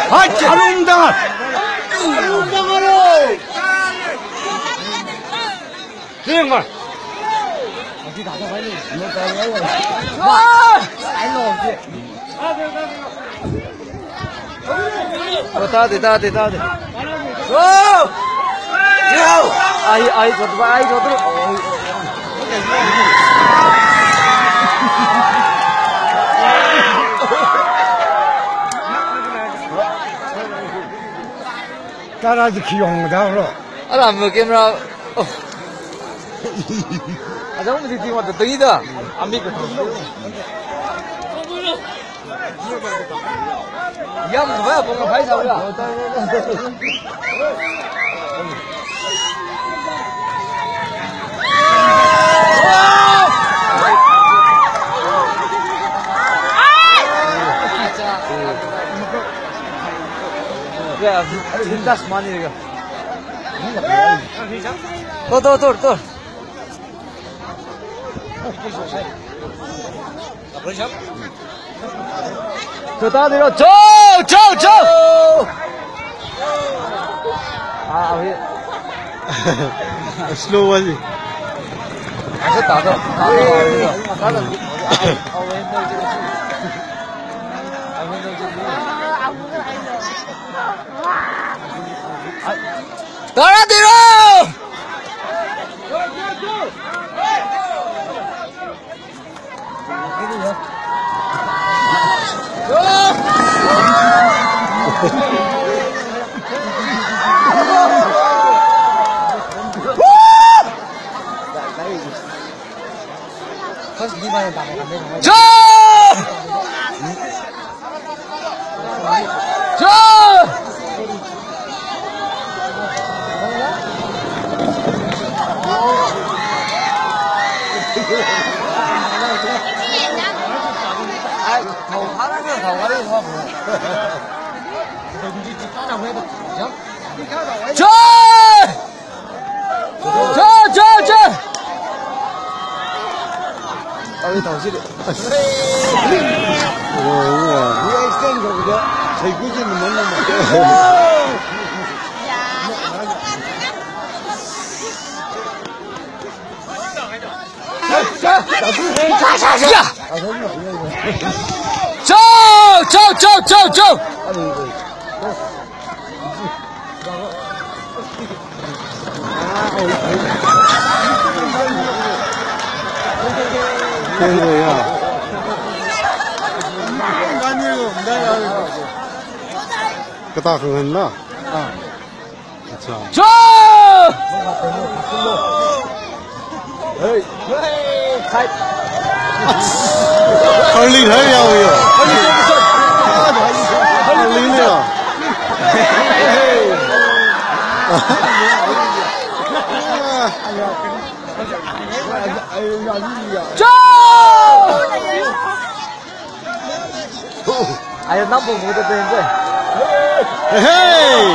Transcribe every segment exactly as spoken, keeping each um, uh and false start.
Hai, arumda. Tingma. Ko, tade, tade, tade. Ko! Yo! Ai, ai, jot ba, ai, jot ba. Tara di kiyong daro. Ala mo camera. Oh. Ada mo di tingwa da tengida. Ami ko. Yam ba ko ngai sa la. Ya, lintas mani ga. Tur, tur, tur, tur. Chota dilo, cho, cho, cho. Ah, abhi. Slow wali. Acha, ta, ta, ta, ta, ta, ta. Tara dilo! Cho! Cho, cho, cho! Ai, tau si de. Oh, wow. Ni extend ko de. Sai ku ji ni man na. Ya! Cho, cho, cho, cho, cho! Kata khangan la. Ah. Acha. Cho! Hey. Hey. Hai. Hurling hai yao yo. Hurling yao. Cho! Ayo, nampu muda penje. Hey!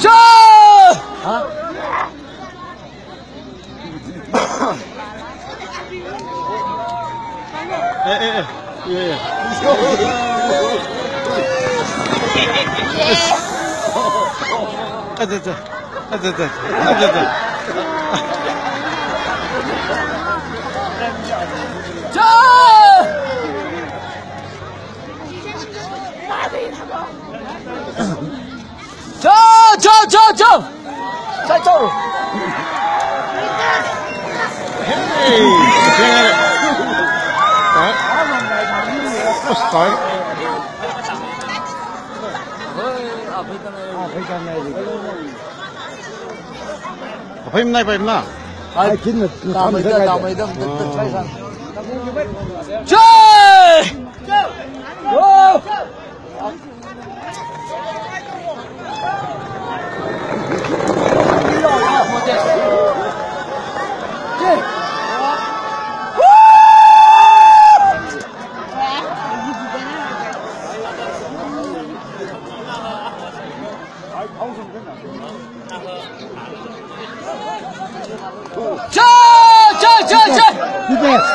Cho! Huh? Eh, eh, eh. Yeah, yeah. Acha, acha. Acha, acha. Acha, acha. Cho, cho, cho, cho. Cho, cho. Hey. Huh? What's that? Aphei nai pai na. Ai, kin na, tamai da, tamai da, da, da, try san. Cho! Cho! Cho! Cho, cho, cho, cho. B T S.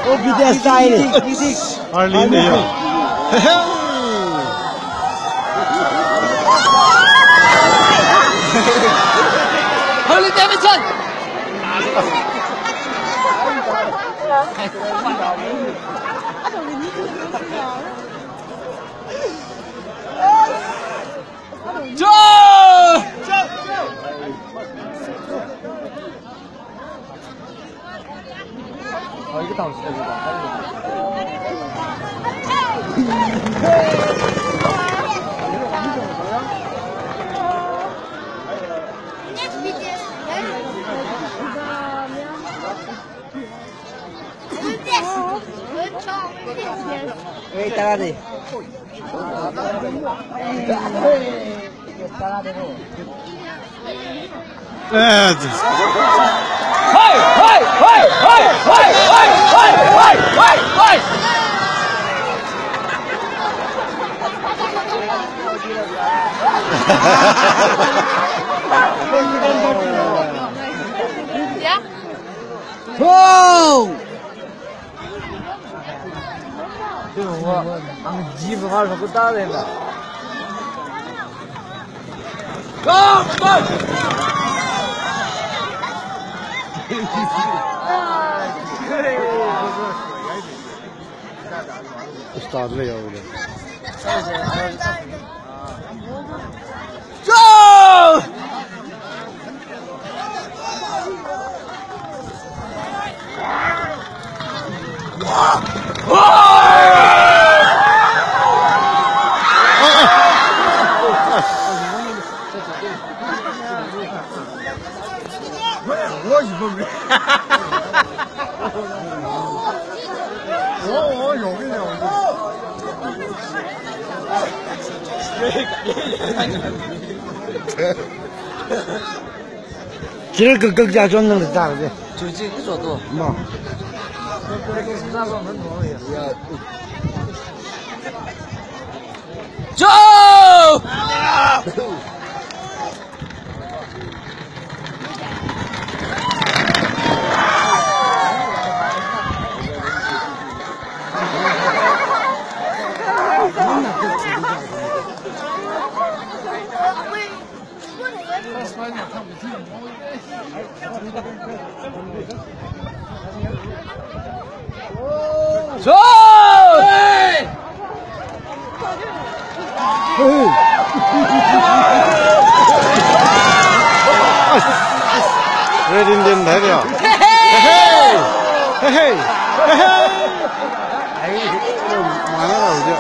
Oh, B T S style. Harley ne ya. Harley Davidson. Ei, tara de. Tara de. Eh, just. Hey, hey, hey. Yeah. Wow! Ang jeep var ko ta de na. Come on! Start le yaar. Go! Chira kakak ja chon nang ta de. Chuchi ku cho to. Ma. Ya. Cho! Red Indian thai dia. Hey, hey, hey, hey. Mana tahu dia.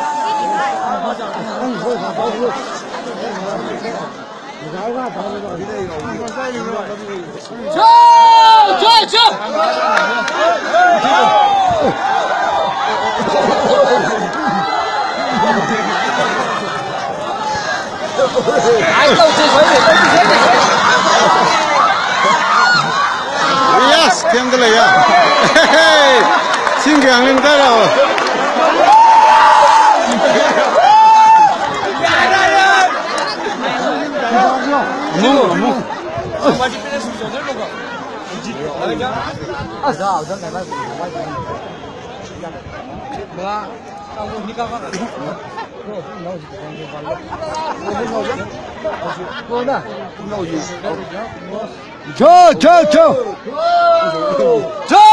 Cho! Cho! Cho! Yes, kemdala ya. Hey, singkyang ning tara. Amu, amu. Cho, cho, cho. Cho!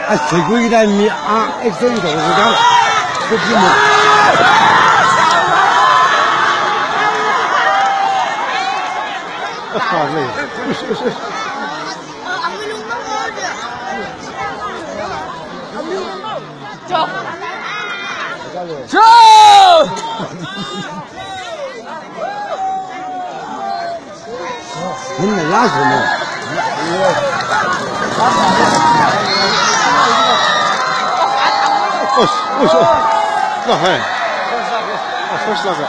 Ashe, khuida mi a accident tawuda. Khuida mi. Ashe. Cho! Cho! Hin na ya zo no. Us, us, us. La hai. Ah, first la ka.